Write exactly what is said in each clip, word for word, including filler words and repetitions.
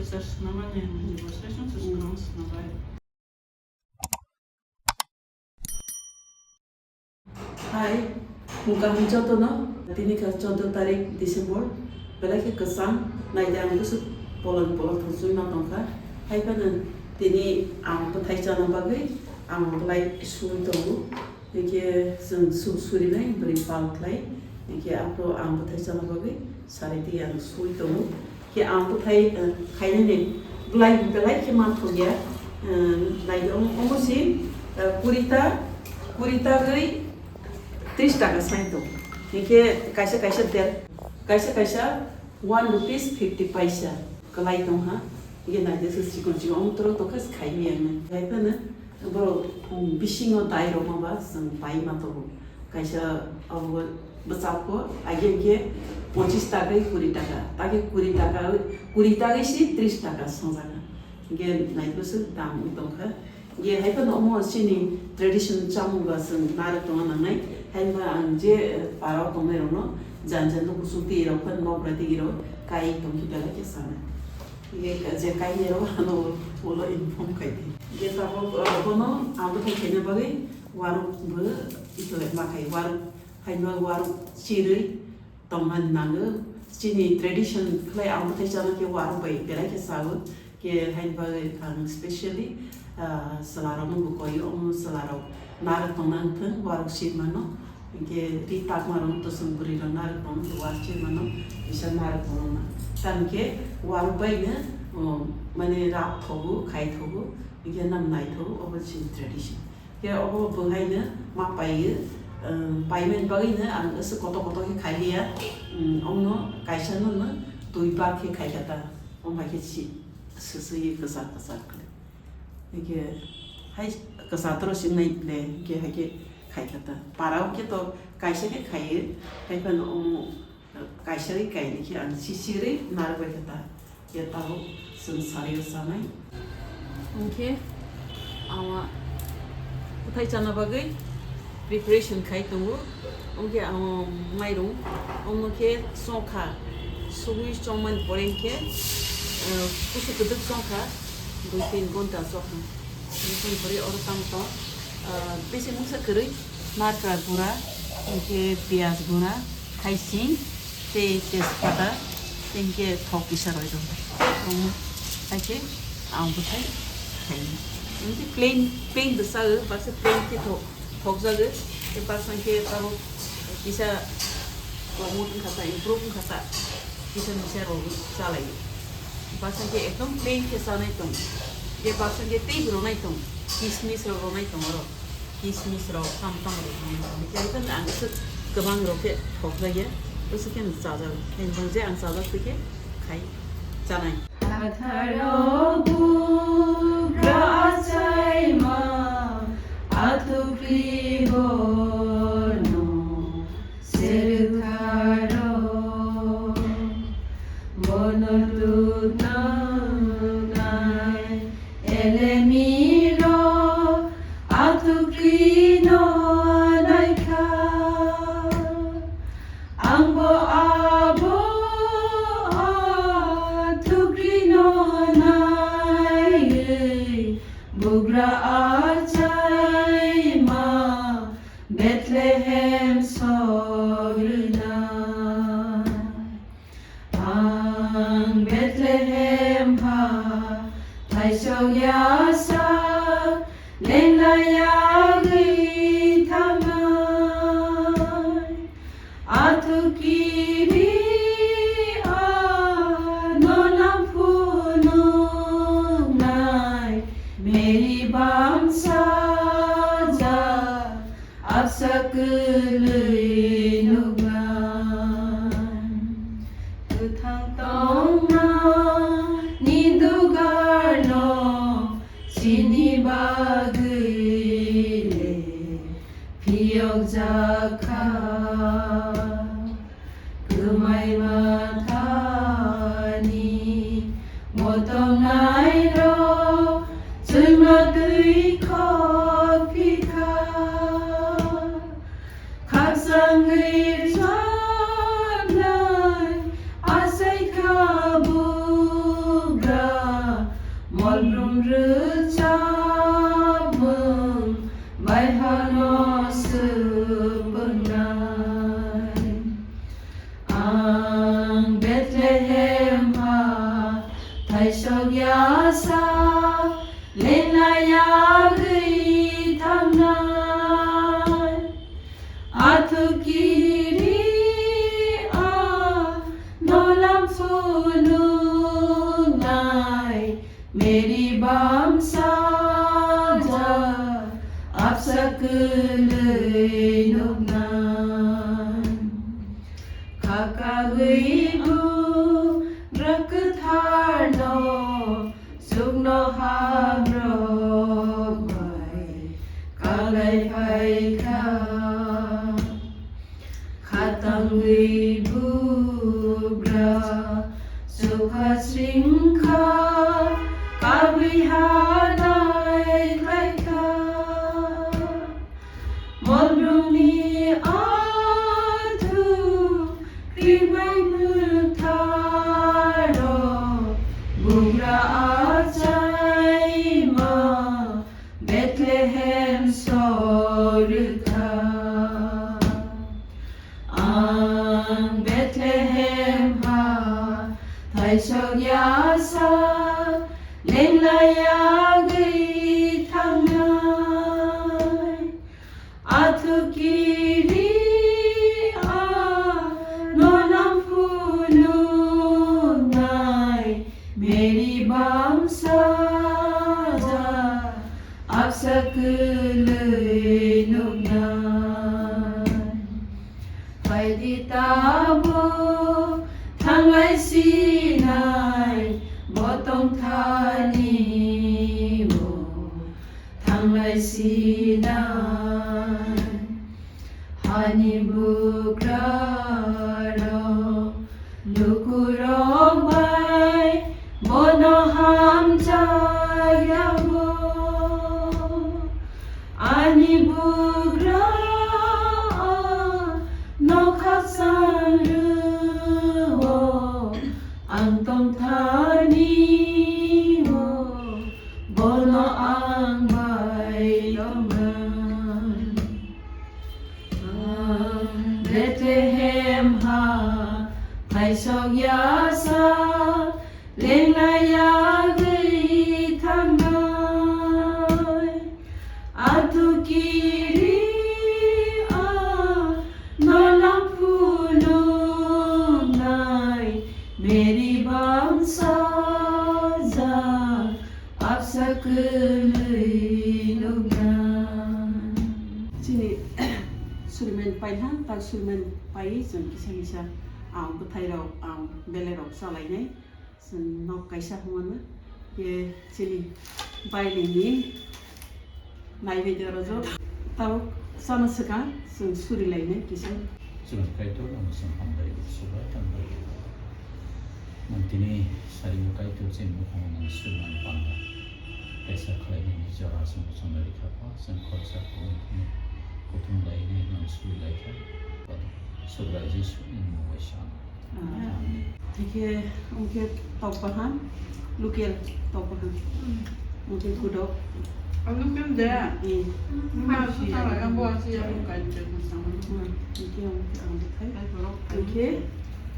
Sir, swnamani demonstration se swkang swnabai. Hai, mukang joto no, tini kha chaudo tarik December, belai khe kwchang, naidi ang bwswk polong polong thangchukma tongkha. Hai phano tini ang bwthai chana bagwi ang belai sui tongo. Hinkhe chwng su-, surinai bwrwi pal khlai. Hinkhe aphuru ang bwthai chana bagwi sarai twi ang sui tongo. Khe ang bwthai, eh, khainani belai, belai khe manthokya. Eh, naidi omo, omo si, eh, kuri ta, kuri ta gwi tris taka sai tong. Hinkhe kaisa kaisa der, kaisa kaisa one rupees fifty paisa kwlai tongha. Hinkhe naidi se chikon chikon omo toro tokhe se khaimaya hinwi. Hai phano Borok, um, bisingo dai rok ma ba chwng pai ma tongo. Kaisa abo bwsako ageng khe pochis taka kuri taka, ta khe kuri taka, kuri taka si tris taka songjaga. Hinkhe naitwswk dam wng tongkha. Hinkhe hai phano omo chini tradition chamung ba chwng narwk tongna nangnai. Hai ba ang je, eh, parao tongnai rokno jan jan no kuchuk twi rok phano nokra twi rok kai tongkhe belai khe sanai. Ye je kainwi rw ano ulo inform khai di. Ye tabuk, uh, bono ang bwthai khaina bagwi waruk bo itole ma khai, waruk hai no waruk chirwi tongna nango. Chini tradition khlai ang bwthai chana khe waruk bai belai khe sao. Khe hai bagwi ang specially, uh, chwla rokno bo koio, omo chwla rok narwk tongna wngthung, waruk sirmano, hinkhe ri takmarok, twswng bwrwirok narwk tongma, hinkhe waruk sirmano kisa narwk tongma. Tamokhe waruk baino, o, mane rap thogo, khai thogo, hinkhe nam nai thogo, obo chini tradition. Khe obo bwhaino ma paio, um, paimani bagwino ang aswk kotor kotor khe khai liya, um, omno kaisa no twi bar khe khai kha ta, omo hai khe si. Swswi kwchar kwchar khlai. Hwnkhe hai kwchar toro swngnai le, hwnkhe hai khe khai kha ta. Para o khe to kaisa khe khai, hai phano omo kaisa ri kainwi khe ang sisirwi narwk bai kha ta. Khe tabuk chwng sari o chanai. Hwnkhe ama bwthai chana bagwi preparation khai tongo. Hwnkhe ang o mairung, omo khe chokha, sugwi chongmani pore hwnkhe, eh, kusu kwdwk chokha, dui tin ghonta chokha. Bini pore oro tamo tong, eh, bisi mungsa kwrwi narikra gura, hwnkhe piyaj gura, haising, tei tejpata, tei hwnkhe thok kisa rwi rw. Omo hai khe ang bwthai khai. Hwnkhe plain, plain bwsa o, baksa plain khe thok. Thokjago, tei baksa khe tabuk kisa promote wngkha ta, improve wngkha ta, kisa misa rok chalai. Baksa khe ekdom plain khe chanai tong, je baksa khe tei bo rwnai tong, kismis rok rwnai tong oro, kismis rok, tam tam rok rwnai tong. Khe ekdom ang khe kwbang rok khe thokjagya, bwswk khe chajak, khe je ang chajak twi khe khai chanai. Phatharo bugra achaima athukli bono serkharo. Bono tuknanai elemiro athuklino naikha. Angbo abo athuklino naiwi bugra achaima Bethlehem sogwina. Ang Bethlehem ha thaisok yasak lenglai yagwi thangnai. Athukiri ano nang phunuknai Mary bangsa ja absa kwlwi nuknai. Kwthang tongmani dugarno chini bagwi le phiyokjakha. Kwmai mathani motomnairok chwngno twi khok phikha. Khakchangwi chapnai achaikha bugra Kaisok yasa lenglai yagwi thangnai. Athu kiri a nolam phunuknai. Meri bamsa ja apsa kwlwi nuknai. Khakagwi bu rwkwtharno sukno habrok bai kalai phaikha. Khatangwi bugra sukha sringkha, kabwi hanai khlaikha. Mondrongni athu krimai mwtharo, bugra achaima Bethlehem sorikha. Ang Bethlehem ha thaisok yasa lenglai yagwi thangnai. Athu kiri a nolam phunuknai Meri bamsa ja apsa kwlwi nuknai. Phaidi tabuk thanglai sinai bo tongthani o. Thanglai sinai hani bugrarok, lukurok bai bono hamjak yabo. Ani bugra nokha sangrwo ang tongthani o. Bono ang bai tongmani. Ang Bethlehem ha thaisok yasa lenglai yagwi thangnai. Athu kiri a nolam phunuknai Meri bamsa ja apsa kwlwi nuknai. Chini surimen paina, tak surimen pai chwng kisa misa ang bwthairok, ang belerok chalainai. Chwng nok kaisa hwnmano. Ye chini bailini naiwi de rojak. Tabuk chana swkang chwng suri lainai kisa. Chwng Kaitor no chwng hambai, Subrai tangbai. Nwng tini saringo Kaitor chini mukhango nang suriman panda. Kaisa khlainani jora chwng chongnai rikha pha, chwng khoroksa kutung kutung lainai nang suri laikha. Subrai Jisu ni mung bai sa. Hingke, hingke tok bahan, local tok bahan. Hingke gudok. Local de. Hmm. Ma si ta la yang bo si ya bu kai je ma sa ma. Hmm. Hingke, hingke ang de kai. Hingke,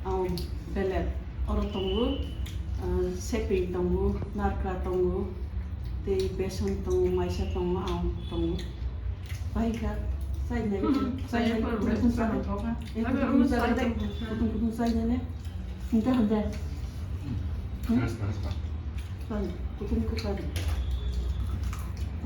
ang belet. Oro tongo, ah, seping tongo, narkra tongo, tei beson tongo, maisa tongo, ang tongo. Pai kha, chai nai, hmm, chai nai, chai kutung kutung chai nai. Kutung kutung chai nai ne. Hingke hamde. Hmm? Chai, kutung kutung chai.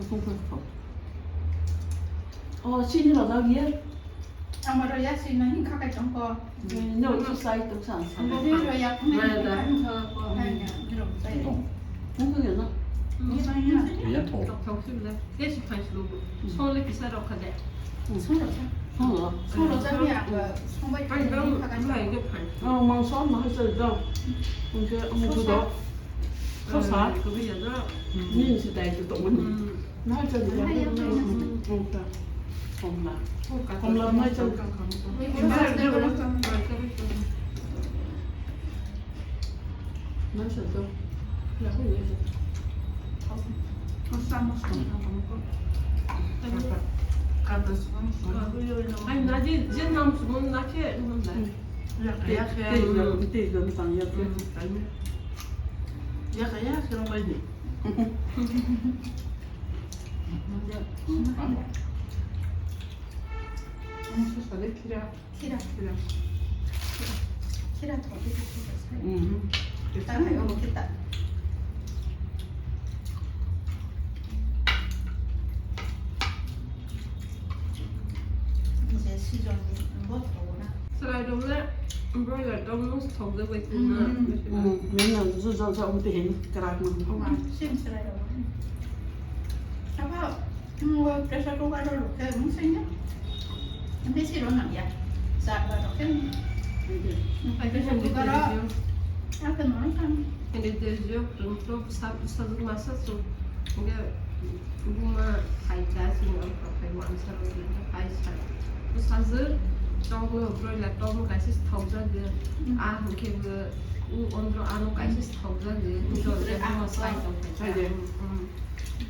Kutung kutung. Oh, sini rojak ye. Ang oro ya sini hingkha kai tongko. No, tu sai tu san san. Ang oro ya kung ni kan ko hai ya, ni ro sai. Tong. Tong ko ya no. Ni sai ya. Ya tong. Tong tong sini le. Ke si kai sulu. So le kisa ro kha de. Solo. Solo. Solo jang ya, songbai. Ai, bang, lai ke phai. Oh, mangso ma hai sel dong. Ungke amu du do. Sosa. Ko bi ya do. Ni si dai tu tong. Hmm. Nai chang. Nai chang. Komla. Komla nai chang. Nai chang to. Ai, na je, je nam sumon na khe, nam da. Ya, ya, ya. Tei, tei, tei, tei, tei. Yakha ya, sirong bai di. Ang sa sa de khira. Khira. Khira. Khira thok di, khira sai. Mm. Ta khai o kita. Ni se season ni bo thok na. Chwrai rok le broiler tong no thok de bai tong na. Mm. Mm. Nang nang ju jol sa um te hen krak no. Sim chwrai rok. Apa? Ngo pressure cooker o rwkhe wng sanya. Bisi rw nang ya. Char ba rwkhe. Pressure cooker o. Ake no kan. Hindi tejyo, tejyo, sa, sa, masa su. Hindi, hindi ma, hai da, si, no, okay, mo, answer, okay, hai, sa. Sa, sa, tong, no, broiler, tong, no, kaisa, thok, ja, de. Ah, okay, de. U, ondro, ano, kaisa, thok, ja, de. Jol, ja, mo, sai, tong, kai, ja.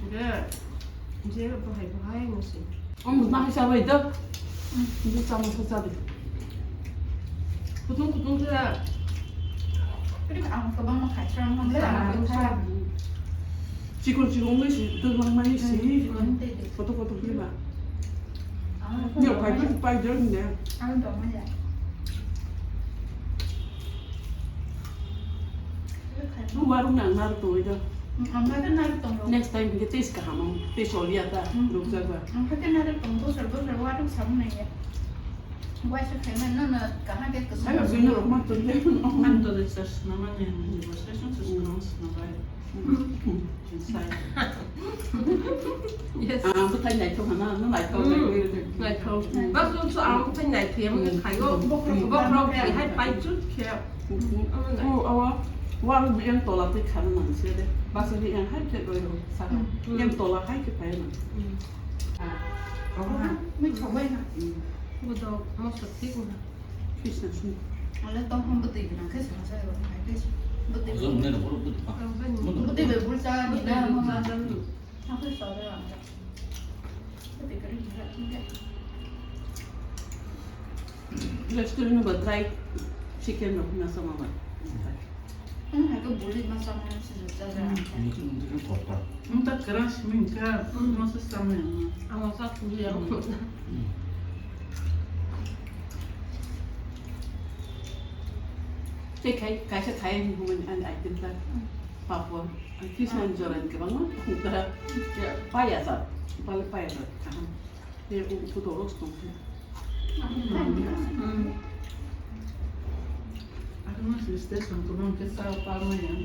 Hindi. Je, bohai, bohai, no se. Ang mas mahal siya, wait, dok. Hindi, tama sa sabi. Kutung, kutung, sa. Pero ang kabang makasarang mo, sa, sa. Sikon, sikon, mo si, ito lang mali si. Foto, foto, di ba? Niyo, pay, pay, pay, dyan, niya. Ang dong, ya. Warung nang nar tong ida. Ang kata nar tong lo. Next time ke taste kaham, taste olia ta, rukjak ba. Ang kata nar tong, bosor bosor warung samu nai ya. Waisa khaima no na kaham ke kesal. Ayo, sino rok ma tong ya. Ang to de sas nama ne, ni bosor sas nama bai. Yes. Ah, bwthai naithok hana, no naithok, mm, naithok. Naithok. Bas no so ang bwthai naithok, ang bwthai khaio. Mm. Bokrok, bokrok, hai pai chut khe. Mm. Oh, awa. Wal yang tola tei khana nang se de. Bas yang hai khe roi ro saka. Mm. Yang tola hai khe pai nang. Mm. Ah. Awa. Mui chobai na. Mm. Bodo moso thik na. Fisna sung. Wala tong hwn bwtwi gwnang khe sana sai rw hai khe bwtwi. Ojak mwnai rok borok bwtwi pha. Bwtwi bai bulsa ni na mama. Hakhe sare ang. Bwtwi kwrwi ni rak thung khe. Restaurant ba try chicken rok na sama ba. Ang hai khe buli ma sama na se jaja. Ang ta kra simi ka ma sa sama ya. Ang sa thung ya. Tei khai, kaisa khai ani humani ani item ta papor. Ang kisa ani jora ni kwbangma ta ya paya ta, pale paya ta kaham. Tei u, u photo rok tong khe. Ako ma stage tong kwbang khe sa palma ya.